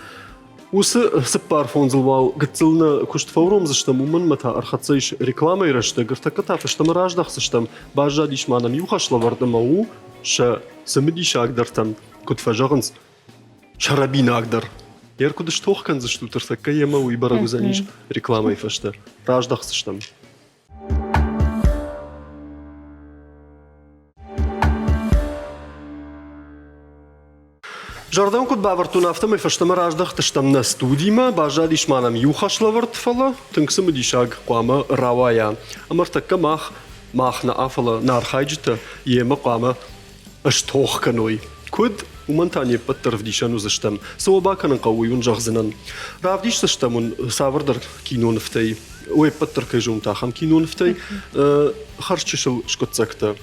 Уыцы цыппар-фондзыл уал гыццыл нӕ куыст фӕуромдзыстӕм, уымӕн ӕмӕ та ӕрхӕццӕ ис рекламӕйы рӕстӕг, ӕртӕккӕ та фӕстӕмӕ раздӕхдзыстӕм, баззадис ма нӕм иу хӕслӕвӕрд ӕмӕ у сӕ цымыдисагдӕртӕн, куыд фӕзӕгъынц, сӕрӕбинагдӕр. Йер куыд стох кӕндзыстут ӕртӕккӕ йемӕ, уый бӕрӕг уыдзӕнис рекламӕйы фӕстӕ. Раздӕхдзыстӕм. Зӕрдӕм куыд бавӕрдтон, афтӕмӕй фӕстӕмӕ раздӕхтыстӕм нӕ студимӕ, баззадис ма нӕм иу хӕслӕвӕрд, фӕлӕ тынг цымыдисаг хъуамӕ рауайа. Ӕмӕ ӕртӕккӕ мах, мах нӕ, фӕлӕ нӕ архайджытӕ йемӕ хъуамӕ стох кӕной. Куыд? Уымӕн та не ппӕт дӕр ӕвдисӕн уыдзыстӕм. Цы уӕ бакӕнын хъӕуы, уый уын зӕгъдзынӕн. Равдисдзыстӕм уын цавӕрдӕр кинонывтӕй, уе ппӕт дӕр кӕй зонут, ахӕм кинонывтӕй хӕрзчысыл скъуыддзӕгтӕ.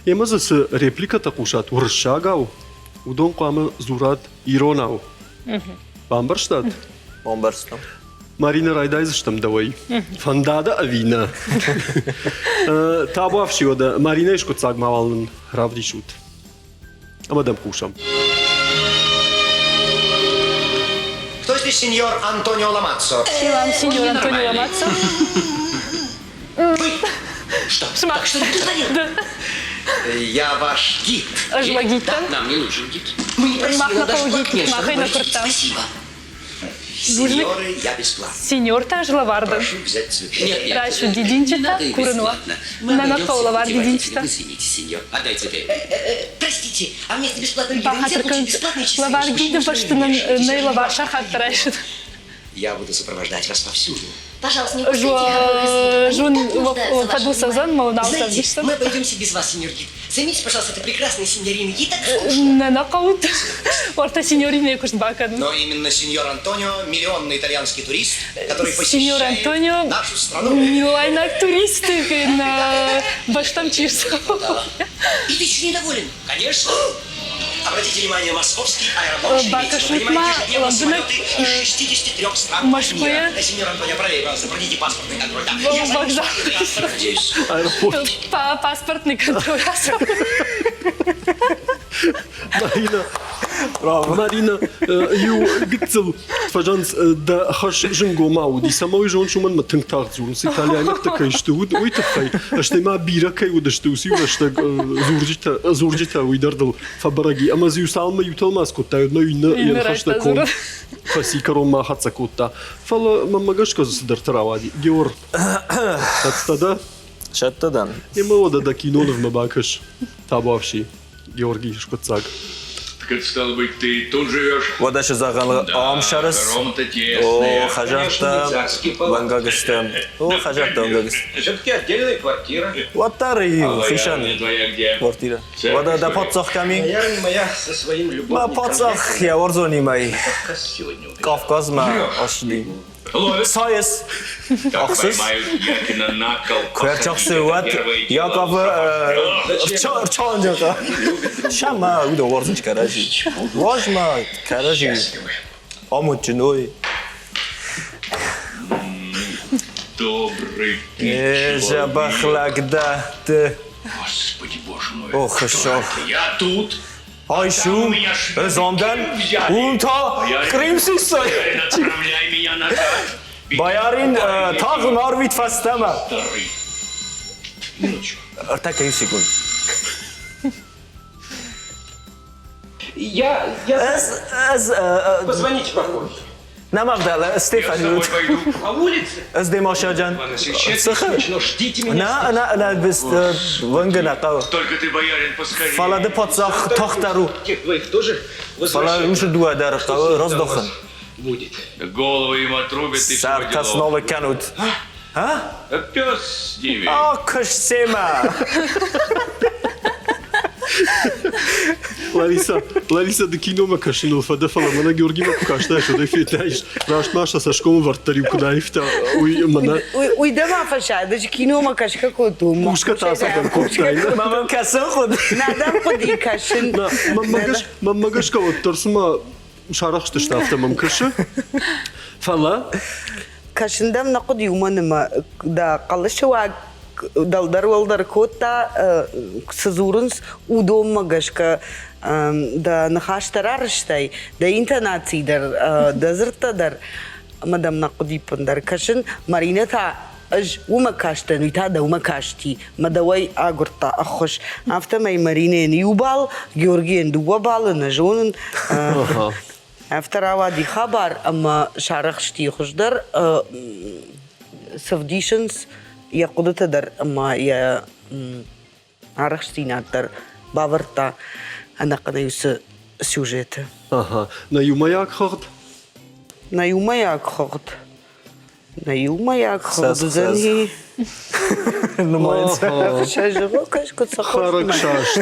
Емӕ дзы цы репликӕтӕ хъусат уырыссагау, уыдон хъуамӕ дзурат иронау. Бамбӕрстат? Бамбӕрстам. Марина, райдайдзыстӕм дӕуӕй. Фӕнда дӕ ӕви нӕ? Табуафси уӕдӕ Маринӕйы скъуыддзаг мауал нын равдисут. Ӕмӕ дӕм хъусӕм. Кто здесь сеньор Антонио Ламаццо? Силам, сеньор Антонио Ламаццо. Вы? Что? Так что ты говорил? Я ваш гид. Ӕз Да, нам не нужен гид. Мы не просили, он даже платнее, что говорите. Спасибо. Сеньоры, я бесплатно. Сеньор та Жлаварда. Прошу взять цветы. Нет, нет, Райшу не дидинчитӕ надо и курынуа. бесплатно. Мы Нӕ обойдемся хъӕуы путеводителем. дидинчитӕ. Извините, сеньор. Отдай цветы. Простите, а вместо бесплатного гида нельзя Бахатыр получить бесплатные часы? Лавар Почему гиды же бӕсты нын вы нӕй лавар сахат райсыд. Я буду сопровождать вас повсюду. Пожалуйста, не упускайте Жун фӕдусӕзӕн мӕ Знаете, мы обойдемся без вас, сеньор гид. Займитесь, пожалуйста, этой прекрасной сеньориной. Ей так скучно. Нӕ нӕ хъӕуы. Уӕртӕ сеньоринӕйы куыст бакӕнын. Но именно сеньор Антонио – миллионный итальянский турист, который Сеньор посещает Антонио нашу страну. милуайнаг туристы на бӕстӕм чи рцӕуы. И ты еще недоволен? Конечно. Обратите внимание, московский аэропорт Шереметьево Бакашут принимает ма ежедневно лӕмбынӕг самолеты из 63 стран Мӕскуыйы мира. Сеньор Антонио, правее, пожалуйста, пройдите паспортный контроль. Да, я займусь вокзал. Надеюсь. Аэропорт. Паспортный контроль. Марина, Марина, иу гыццыл фӕзӕнц дӕ хӕс зынгома уыди, цӕмӕй зон уымӕн мӕ тынг тагъд дзурынц, италиайнӕгтӕ кӕй сты, уый тыххӕй. Стӕй ма бирӕ кӕй уыдысты, уыцы иу рӕстӕг дзурджытӕ, дзурджытӕ уый дӕр дыл фӕбӕрӕг и. Ӕмӕ дзы иу цалынмӕ иу тӕлмац кодта, уӕдмӕ иннӕ йе ныхӕстӕ конд фӕци, кӕронмӕ ахӕццӕ кодта. Фӕлӕ мӕнмӕ гӕсгӕ дзы цыдӕртӕ рауади. Геор, цӕттӕ дӕ? Цӕттӕ дӕн. Емӕ уӕдӕ дӕ кинонывмӕ бакӕс, табуафси. Георгий скъуыддзаг. Так стало быть, ты тут живешь? Уӕдӕ цы зӕгъӕн, ам сӕрыс? О, хӕдзӕрттӕ уӕнгӕг сты. О, хӕдзӕрттӕ уӕнгӕг сты. Все-таки отдельная квартира. Уӕддӕр хицӕн квартира. Уӕдӕ дӕ паддзах кӕм и? моя со своим Мӕ паддзах йӕ уарзонимӕ Кавказмӕ ацыди. Сайыс. Ахсыс. Куӕрчахсы уӕд Яковы рчаунджы Шама уыдон уарзынц кӕрӕдзи. Уарз ма кӕрӕдзи амондджын уой. Добрый ты Дзӕбӕх лӕг дӕ ты. Господи, боже мой. Ох, хорошо. Я тут. Айсу, ӕз ам дӕн, уым та Крым систой. Отправляй меня назад. Боярин, тагъд мӕ арвит фӕстӕмӕ. Ӕртӕккӕ иу секунд. Я... Ӕз, ӕз... Позвоните попозже. Нӕма вдӕлы, Стефан. Я с тобой пойду по улице. Ӕз де машаджан. Сыхы. Ждите меня. Нӕ, нӕ, нӕ, без вӕнгы нӕ хъӕуы. Только ты, боярин, поскорее. Фӕлӕ ды паддзах тагъддӕр у. Тех двоих тоже Фӕлӕ уыцы дыууӕ дӕр хъӕуы раздахын. Будет. Головы им отрубят и Сӕртӕ снова кӕнут. А? Пес с ними. О, куыс семӕ! Лариса, Лариса, ды киномӕ кӕсыныл фӕдӕ, фӕлӕ мӕнӕ Георгимӕ куы кастаис, уӕд ӕй федтаис, раст ма сӕ цӕсгомы вӕрддӕр-иу куыд аивта, уый мӕнӕ... Уый дӕ ма фӕсады, киномӕ кӕсгӕ кодтон. Хъусгӕ та цӕдӕм кодтай. Мӕ мӕм кӕсын хъуыд. Нӕ дӕм хъуыди кӕсын. Мӕнмӕ гӕсгӕ уӕддӕр цыма сарӕхстысты, афтӕ мӕм кӕсы. Фӕлӕ Кӕсын дӕм нӕ хъуыди, уымӕн ӕмӕ дӕ хъӕлӕсы уаг дӕлдӕр-уӕлдӕр кодта, цы дзурынц, уыдонмӕ гӕсгӕ дӕ ныхас дӕр арӕзтай, дӕ интонаци дӕр, дӕ дзырдтӕ дӕр. Ӕмӕ дӕм нӕ хъуыди ӕппындӕр кӕсын. Маринӕ та ӕз уымӕ кастӕн, уый та дӕумӕ касти, мӕ дӕуӕй агуырдта ӕххуыс. Афтӕмӕй Маринӕйӕн иу бал, Георгийӕн дыууӕ балы, нӕ зонын. Афтӕ рауади хабар, ӕмӕ сарӕхсти хуыздӕр цы вдисынц йӕ хъуыдытӕ дӕр ӕмӕ йӕ арӕхстдзинад дӕр бавӕрдта ӕнӕхъӕнӕй уыцы сюжеты. Ага. Нӕ иумӕйаг хыгъд? Нӕ иумӕйаг хыгъд. Нӕ иумӕйаг хыгъд уыдзӕни. Хӕрӕгсаст.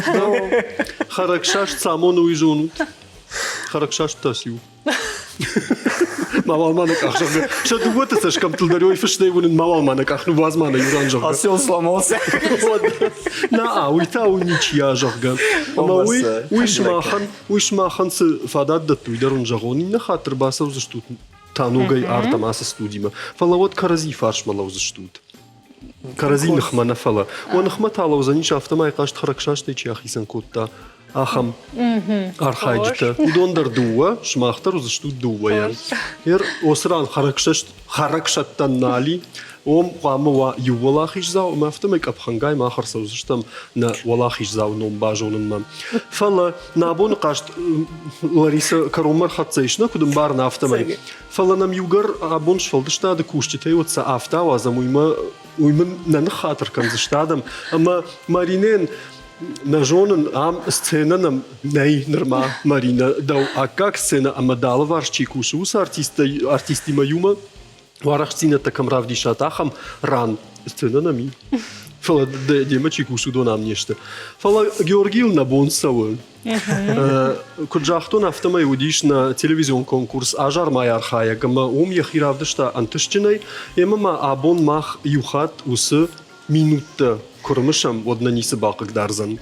Хӕрӕгсаст цы амоны, уый зонут? Хӕрӕгсаст та циу? Мауал ма нӕ къах, зӕгъгӕ. Сӕ дыууӕты цӕсгӕмттыл дӕр ой фыстӕй уынын, мауал ма нӕ къах, ныууадз ма нӕ иу ран, зӕгъгӕ. Осел сломался. На, уый та у ничья, зӕгъгӕ. Ӕмӕ уый, уый сымахӕн, уый сымахӕн цы фадат дӕтты, уый дӕр уын зӕгъон, иннӕ хатт ӕрбацӕудзыстут та ногӕй ардӕм ацы студимӕ. Фӕлӕ уӕд кӕрӕдзи фарсмӕ лӕудзыстут. Кӕрӕдзи ныхмӕ нӕ фӕлӕ. Уӕ ныхмӕ та лӕудзӕнис, афтӕмӕй хъазт хӕрӕгсастӕй чи ахицӕн кодта, ахӕм архайджытӕ. Уыдон дӕр дыууӕ, сымах дӕр уыдзыстут дыууӕйӕ. Ер осы ран хӕрӕгсаст хӕрӕгсӕттӕн нал и, ом хъуамӕ уа иу уӕлахиздзау, ӕмӕ афтӕмӕй къӕпхӕнгай мах ӕрцӕудзыстӕм нӕ уӕлахиздзауы ном базонынмӕ. Фӕлӕ нӕ абоны хъазт Ларисӕ кӕронмӕ ӕрхӕццӕ ис, нӕ куыд ӕмбарын, афтӕмӕй. Фӕлӕ нӕм иугӕр абон сфӕлдыстады кусджытӕй уӕд сӕ афтӕ ауадзӕм, уый, уый мын нӕ ныххатыр кӕндзысты адӕм. Ӕмӕ Маринӕйӕн нӕ зонын, ам сценӕ нӕм нӕй нырма, Маринӕ, дӕу аккаг сценӕ ӕмӕ дӕ алыварс чи кусы, уыцы артисттӕ, артисттимӕ иумӕ арӕхстдзинӕдтӕ кӕм равдисат, ахӕм ран сценӕ нӕм и. Фӕлӕ демӕ чи кусы, уыдон ам не сты. Фӕлӕ Георгийыл нӕ бон цӕуы. Куыд загътон, афтӕмӕй уыдис нӕ телевизион конкурс Азармайы архайӕг ӕмӕ уым йӕхи равдыста ӕнтыстджынӕй. Ӕмӕ ма абон мах иу хатт уыцы минуттӕ куы рымысӕм, уӕд нӕ ницы бахъыгдардзӕн.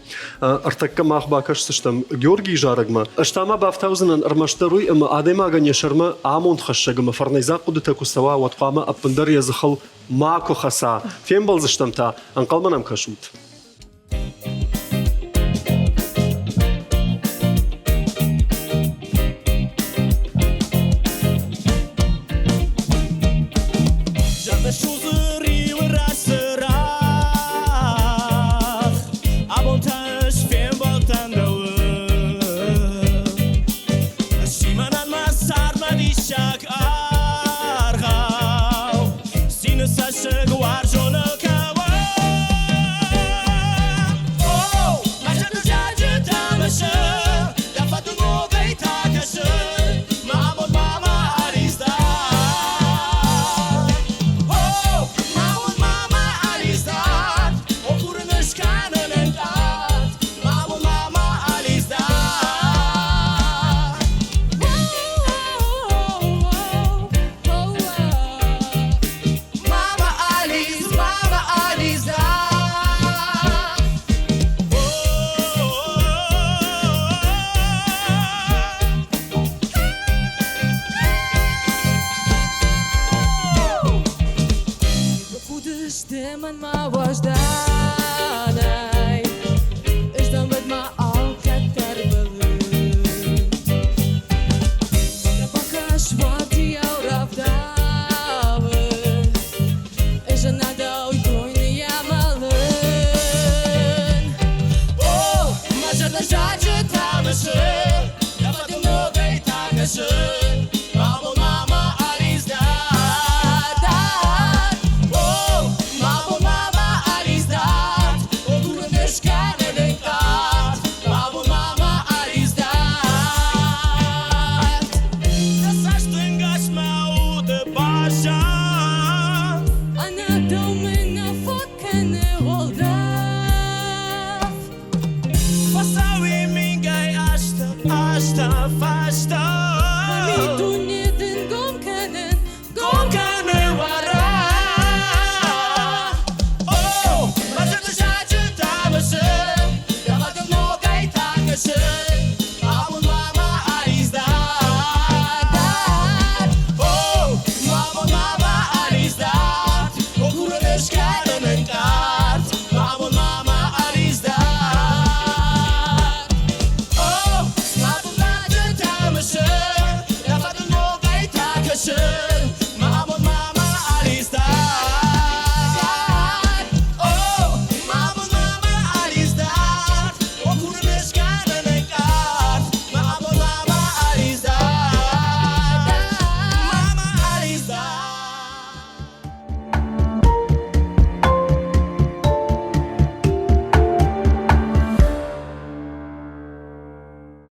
Ӕртӕккӕ мах бакӕсдзыстӕм Георгийы зарӕгмӕ. Ӕз та ма бафтаудзынӕн ӕрмӕстдӕр уый, ӕмӕ адӕймагӕн йӕ сӕрмӕ амондхӕссӕг ӕмӕ фӕрнӕйдзаг хъуыдытӕ куы цӕуа, уӕд хъуамӕ ӕппындӕр йӕ дзыхыл макуы хӕца. Фембӕлдзыстӕм та, ӕнхъӕлмӕ нӕм кӕсут. Зӕрдӕ судзы риуы раз цырагъ. Абон та ӕз фембӕлдтӕн дӕуыл. Сси мӕнӕн мӕ цардмӕ диссаг аргъау. Цины цӕссыг уарзоныл кӕуы. О, мӕ зӕрдӕ зарджытӕ мысы, дӕ фӕдыл ногӕй та кӕсы. Мӕ амонд мама ӕриздӕ. О, мӕ уд мама ӕриздӕ. О, курын ыскӕнын ӕнкъард. Мӕ уд мама ӕриздӕ. Мама Ализ, мама Ализа. Худысты мӕнмӕ уӕзданӕй, ӕз дӕм уӕдмӕ алкӕддӕр бӕллын. Жена.